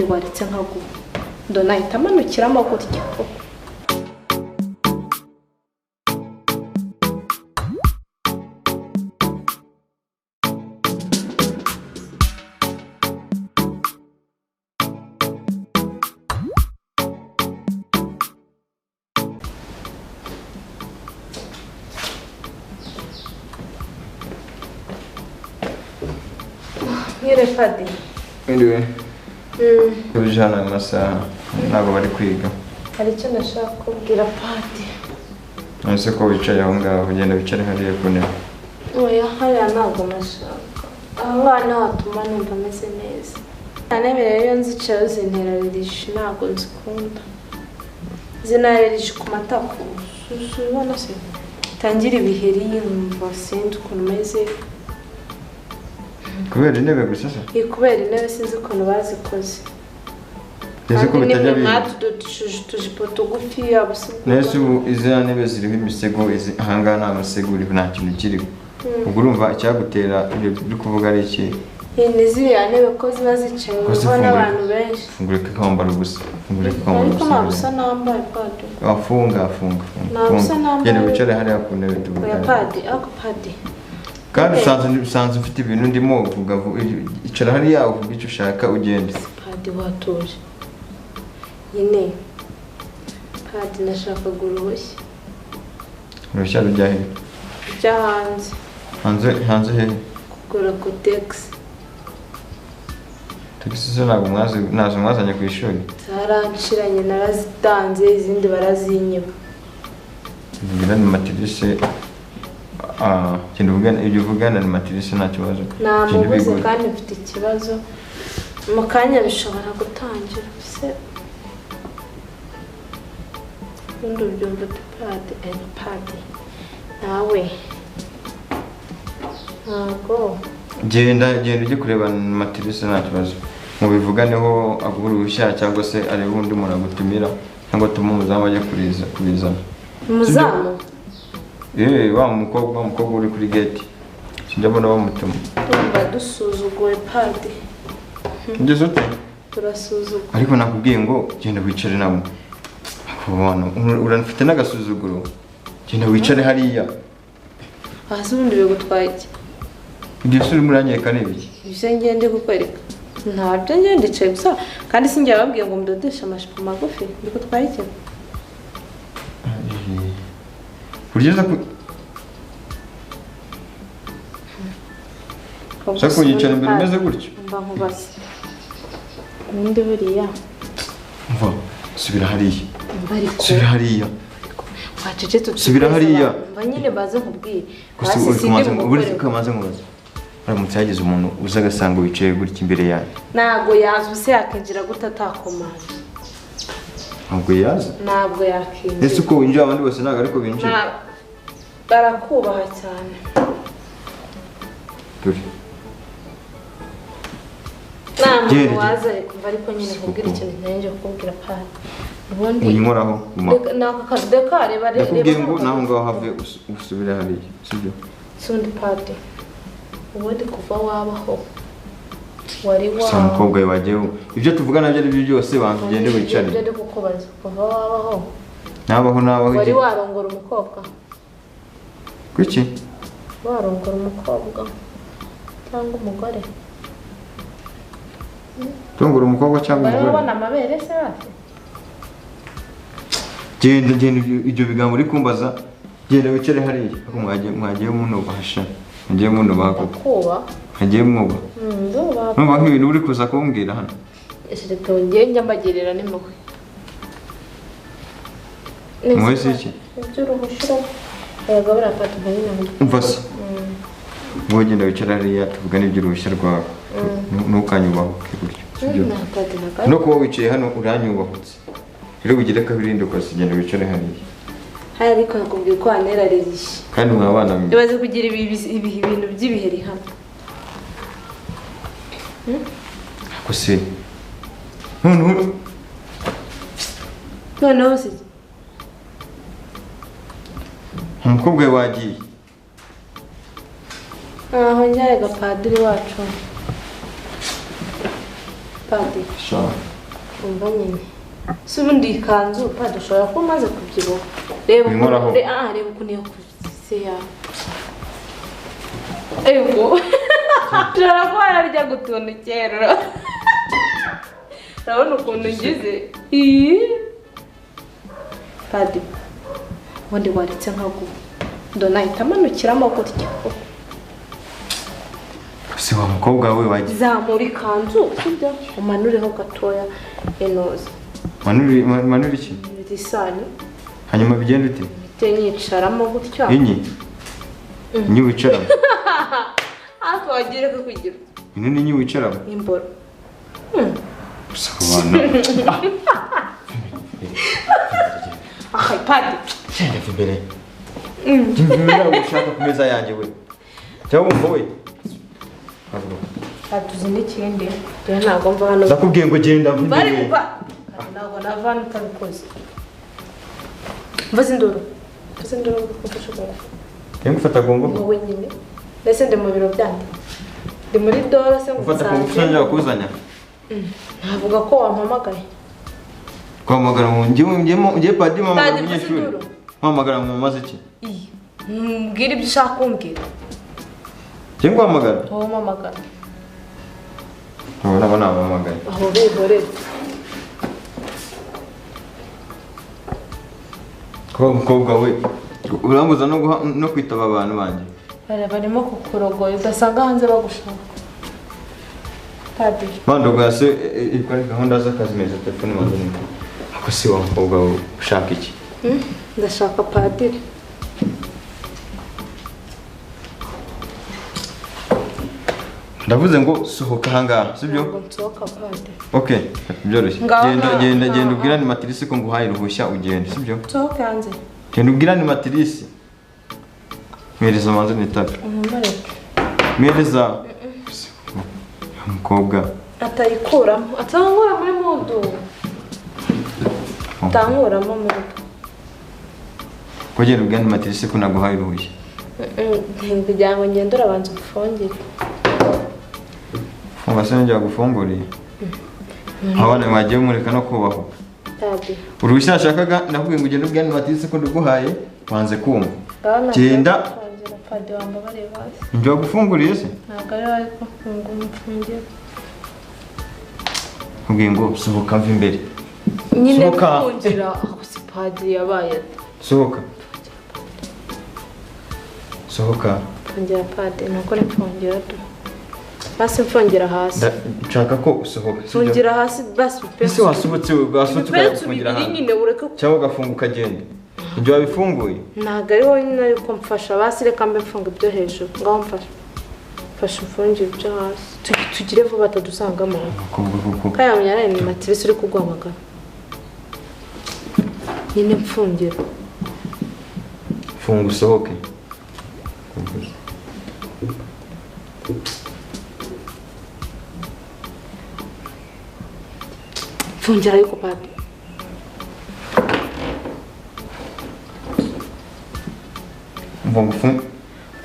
Waretse nkaguha ndonahita amanukiramo gutya. Mwire Fadi. Mwiriwe. Uje hano aya masaha ntabwo bari kwiga. Hari icyo nashaka kubwira Fadi. Ese ko wicaye aho ngaho ugenda wicare hariya ku ntebe? Oya hariya ntabwo nashaka. Aha ngaha niho hatuma numva meze neza. Intebe rero iyo nzicayeho zintera allergie ntabwo nzikunda. Zintera allergie ku matako. Ubona se? Tangira ibiheri nkumva sinzi ukuntu meze. Kubera intebe gusa se? Kubera intebe sinzi ukuntu bazikoze. Ese ko bitajya biba? Utujipo tugufi abusa. Nese ubu izi ntebe ziriho imisego, izi ahangaha nta musego uriho, nta kintu kiriho. Ubwo urumva icyagutera ibyo uri kuvuga ari iki? Ni ziriya ntebe ko ziba zicaweho n'abantu benshi. Fungura kwambara ubusa. Fungura kwambara ubusa. Ariko nta busa nambaye Padi. Funga funga. Nta busa nambaye. Genda wicare hariya ku ntebe tuvugane. Oya Padi, ariko Padi. Kandi usanzwe ufite ibintu ndimo uvuga, icara hariya uvuga icyo ushaka ugende. Padi watuje. Nyine Padi nashakaga uruhushya. Uruhushya rujya he? Rujya hanze. Hanze hanze he? Kugura kotegisi. Tagisi zo ntabwo nazo mwazanye ku ishuri? Zaranshiranye narazitanze izindi barazinyiba. Vugira ni matirise. Ibyo uvugana ni matirise nta kibazo. Namubuze kandi mfite ikibazo. Mu kanya bishobora gutangira se. Ubundi ubyumva ute Padi? Padi nawe ntabwo. Genda genda ujye kureba matirise nta kibazo. Mubivuganeho aguhe uruhushya cyangwa se arebe undi muntu agutumira cyangwa atume umuzamu ajya kubizana. Umuzamu? Wa mukobwa uri kuri gate. Sinjya mbona bamutuma. Ndumva dusuzuguwe Padi. Ugeze ute? Turasuzuguwe. Ariko nakubwiye ngo genda wicare nabo. Uranafite n'agasuzuguro. Genda wicare hariya. Hasi ubundi bigutwaye iki? Ibyo se urimo uranyereka ni ibiki? Ibyo ngiye ndi kukwereka. Ntabyo ngiye ndicaye gusa kandi sinjye bababwiye ngo mudodeshe amajipo magufi. Bigutwaye iki? Buryo uza kunyicara imbere umeze gutyo? Mba nkubaze. Ubundi buriya. Mva, subira hariya. Subira hariya. Wacecetse subira hariya. Mva nyine baze nkubwire. Gusa uri kumanza nkubaze. Aramutse hagize umuntu uza agasanga wicaye gutya imbere yanjye. Ntago yaza se yakinjira gute atakomanje. Ntabwo yaza? Ntabwo yakinjira. Ese uko winjira abandi bose ntabwo ariko binjira? Barakubaha cyane. Dore. Nta muntu waza kumva ariko nyine kubwira ikintu ntangiye kukubwira Padi. Ubundi uyinkoraho guma. Nako kadoka reba reba. Ndakubwiye ngo naho ngaho have usubire hariya, sibyo? Sundi Padi. Ubundi kuva wabaho wari wa Sa mukobwa wagiye ibyo tuvugana byo ari byo byose bantu ugende wicare. Ibyo ndi kukubaza kuva wabaho. Nabaho nabaho. Wari warongora umukobwa? Kuki? Warongora umukobwa cyangwa umugore? Tongora umukobwa cyangwa umugore? Barabona amabere se basi? Genda genda ibyo bigambo uri kumbaza genda wicare hariya. Ako mwagiye munubahasha. Mwagiye munubaha koko. Kuba? Mwagiye mwubaha. Ndubaha. Numva nk'ibintu uri kuza kumbwira hano. Reka ngiye njya mbagirira n'impuhwe. Impuhwe si iki? Iby'uruhushya. Yego birafata nyine. Umva se. Wowe genda wicare hariya tuvugane iby'uruhushya rwawe. Ntukanyubahuke gutyo. No kuba wicaye hano uranyubahutse. Rero ugire kabirinde ukazigenda wicare hariya. Hari ariko nakubwiye ko antera allergie. Kandi mwabana mwe. Ibaze kugira ibintu by'ibiheri hano. Ako se. Noneho se. Umukobwa we wagiye. Aho njyaye gapadiri wacu. Padi. Sha. Umva nyine. Si ubundi ikanzu padi ushobora kuba umaze kubyibuha. Reba Inkoraho. Reba ukuntu yakuze ya. Ego. Ushobora kuba wararya gutuntu kera. Urabona ukuntu ngize. Padi. Ubundi waretse nkaguha. Ndonahita amanukiramo gutya. Si wa mukobwa we wagiye. Zamura ikanzu sibyo? Umanureho gatoya inoze. Manuri iki? Risani. Hanyuma bigende ute? Mite nyicaramo gutya. Inyi. Inyi wicaramo. Ako wagira ko kugira. Ino ni inyi wicaramo. Imboro. Gusa abana. Ah, padi. Genda imbere. Genda ushaka ku meza yanjye we. Cyangwa wumva we. Tuzi n'ikindi. Dore ntabwo mva hano. Ndakubwiye ngo genda mva Bari imbere. kuva. Ntabwo nava hano utabikoze. Mvuze induru. Mvuze induru gufasha kungufu. Ngiye gufata ku ngufu. Wowe nyine. Mbese ndi mu biro byanjye. Ndi muri doro se ngo Gufata ku ngufu sinjya kuzanya. Navuga ko wampamagaye. Kwamagara mu ngiye padi mama Padi, umunyeshuri. mvuze induru. Mpamagara mu maze iki? Mbwira ibyo ushaka kumbwira. Ngiye guhamagara. Wowe umpamagara. Ubu nabo nabahamagaye. Aho bihorere. Kuba umukobwa we urambuza no kwitaba abantu banjye. Barimo kukurogoya udasanga hanze bagushaka. Padi. Bandogoya se ikora gahunda z'akazi meza telefone mazanye. Ako si wa mukobwa we ushaka iki? Ndashaka padiri. Ndavuze ngo sohoka ahangaha, sibyo? Ntabwo nsohoka padi. Okay, byoroshye. Genda genda ubwirane matirisi ko nguhaye uruhushya ugende, sibyo? Nsohoke hanze. Genda ubwirane matirisi. Mwereza manze nitabe. Umumbareke. Mwereza. Umukobwa atayikuramo, atankura muri mudu. Atankuramo mudu. Ko genda ubwirane matirisi ko naguhaye uruhushya. Kugira ngo ngende urabanza ufungire. Funga se njya gufunguriye. Abana mwagiye mureka no kubaho. Padi. Uruhushya nashakaga nakubwiye ngo ugende ubwirane matirisi ko nduguhaye, wanze kumva. Genda. Padi wambabariye basi. Njya gufunguriye se? Ntabwo ari wari kufunga umfungire. Nkubwiye ngo sohoka mva imbere. Nyine mfungira ako si padi yabaye. Sohoka. Sohoka. Mfungira padi nukore mfungira tu. Basi mfungira hasi. Nshaka ko usohoka. Mfungira hasi basi pe. Ese wasobotse wasobotse ukafungira hasi. Nyine ureke cyangwa ugafunga ukagenda. Ibyo wabifunguye? Ntabwo ari wowe nyine ariko mfasha basi reka mbe mfunga ibyo hejuru. Ngaho mfasha. Mfasha mfungire ibyo hasi. Tugire vuba batadusangamo. Kaya munyara ni matirisi uri kuguhamagara. Nyine mfungira. Funga usohoke. Mfungira ariko padi.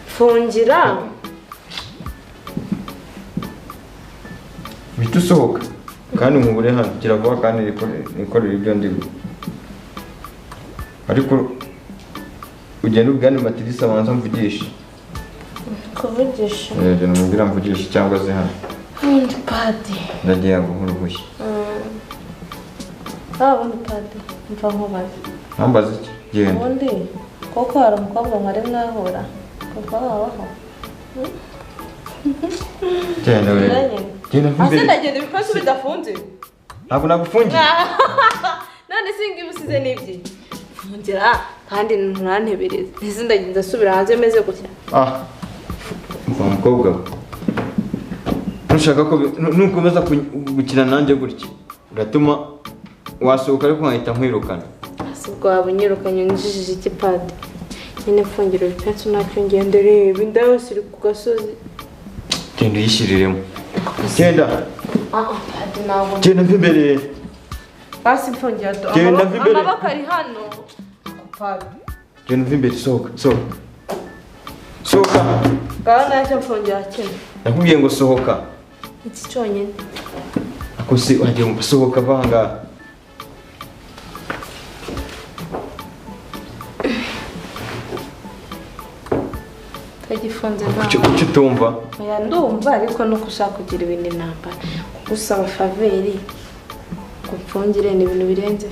Fungira. Bita usohoka kandi nkubure hano gira vuba kandi nikorere ibyo ndimo. Ariko ugenda ubwirane matirisi abanza mvugishe. Kuvugisha? Genda umubwire mvugishe cyangwa ze hano. Ubundi padi. Ndagiye guha uruhushya. Ubundi padi mva nkubaze. Ntambaze iki? Genda. Ubundi koko hari umukobwa mwari mwahura kuva wabaho. Genda we. Genda mva imbere. Ase ndagenda ibikoresho bidafunze. Ntabwo nagufungiye. None singa usize n'ibyi. Mfungira kandi nturantebereze. Ese ndagenda asubira hanze meze gutya. Umva mukobwa. Ntushaka ko nukomeza gukina nanjye gutya. Uratuma wasohoka ariko nkahita nkwirukana. Ubwo waba unyirukanye unjijije iki padi? Nyine mfungira ibipensu ntacyo ngenda reba inda yose iri ku gasozi. Genda uyishyiriremo. Genda. Padi ntabwo. Genda mva imbere. Basi mfungira do. Genda mva imbere. Amaboko ari hano. Padi. Genda mva imbere sohoka sohoka. Sohoka. Ngaho ntacyo mfungira kimwe. Nakubwiye ngo sohoka. Iki cyonyine. Ako Ako se wagiye sohoka va ahangaha. Utagifunze Kuki nta. kuki utumva? Oya ndumva ariko nuko ushaka kugira ibintu intambara. Kugusaba faveri ngo mfungire ni ibintu birenze.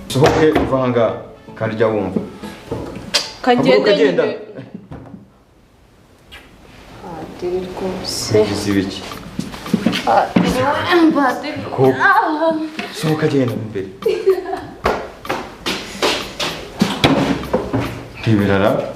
Sohoke uva ahangaha kandi jya wumva. Kagende Haguruka genda. nyine. Padiri rwose. Ugize ibiki? Padiri, padiri. Ko sohoka genda imbere. Ntibirara.